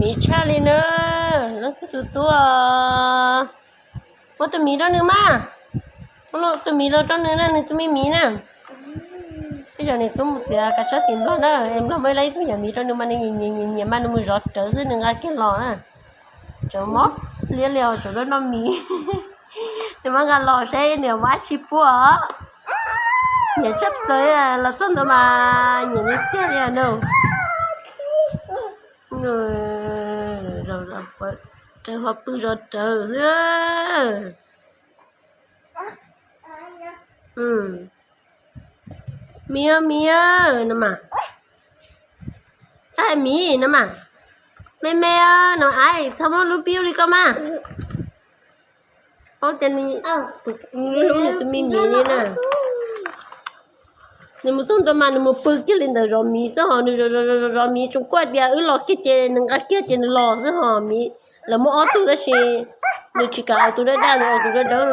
Miv tshaj li na, leej twg tus tub. Muab tus miv rau nws mas. Muab tus miv los rau nws na, nws tus me miv na. Tej zaum niam tub mus txiav kav tsawb tim Nplog na, es Nplog muaj ib leeg ib tug yam miv rau nws mas nws nyiam nyiam nyiam mas nws mus zov rawv xwb nws nqa kiag los na. Tsov mob liab li os, tsov noj noj miv. Nws muab nqa los saib nws muab dab tsi puab. Nyiam tshaj plaws, los txog ntawd mas nyiam li tiag li no. Raws ho pw zov rawv xwb. Miv, miv no mas, miv no mas, me me no, txhob muab lub pib ua li koj mas. Paub tias nws, nws tus me miv li na. Nws mus txog ntawd mas nws mus pw kiag li ntawd zov miv xwb hos nws zov zov miv tsoom kuaj tias wb los kiag ces nws nqa kiag ces nws los xwb hos miv. Lawv muaj ob tug tab sis nws tsis kam ua tus dawb dawb, nws ua tus dawb dawb.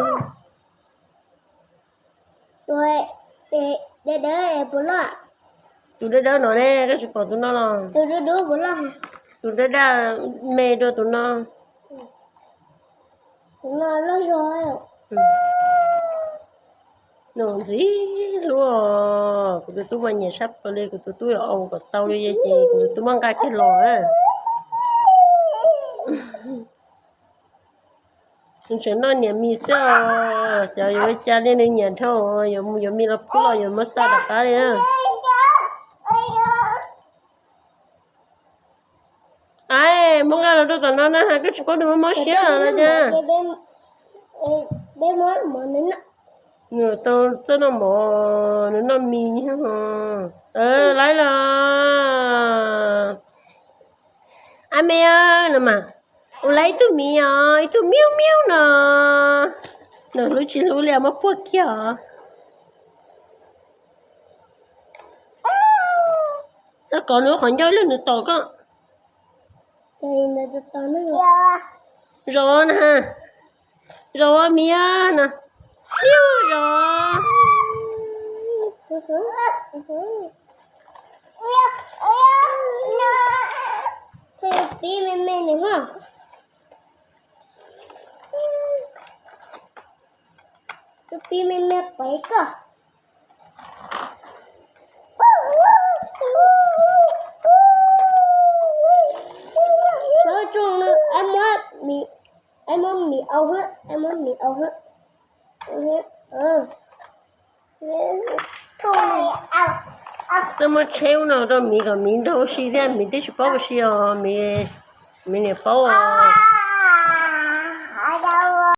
Tus dawb dawb no ne, koj tsis pom tus no los? Tus dawb dawb me dua tus no. Nws ntxim hlub os, kuv tus tub mas nyiam tshaj plaws li, kuv tus tub yuav ua kom tau li ces kuv tus tub muab nqa kiag los. Nws tseem noj niam mis xwb os, xyov yuav ua cas li nws nyiam dhau, yuav mus yuav mis los pub los yuav muab xa rov qab li. Aib, muab nqa los rau tom no na, koj tsis paub nws mob mob siab los cas. Nws tau txawj noj mov, nws noj mis. Laib los. Ab me no mas, ua lawv ib tug miv os, ib tug miv miv no. Nws hlub tsis hlub li muab puag kiag os. Txhob kov nws qhov ncauj ib leeg nws tom koj. Zov na, zov miv na, zov. Pib me me pem koj. Sawv tsees no, muab mis, muab mis au hwb, muab mis au hwb. Xwb muab tsheb ub no rau miv kom miv nrog ua si thiab, miv twb tsis paub ua si os, miv niam paub os.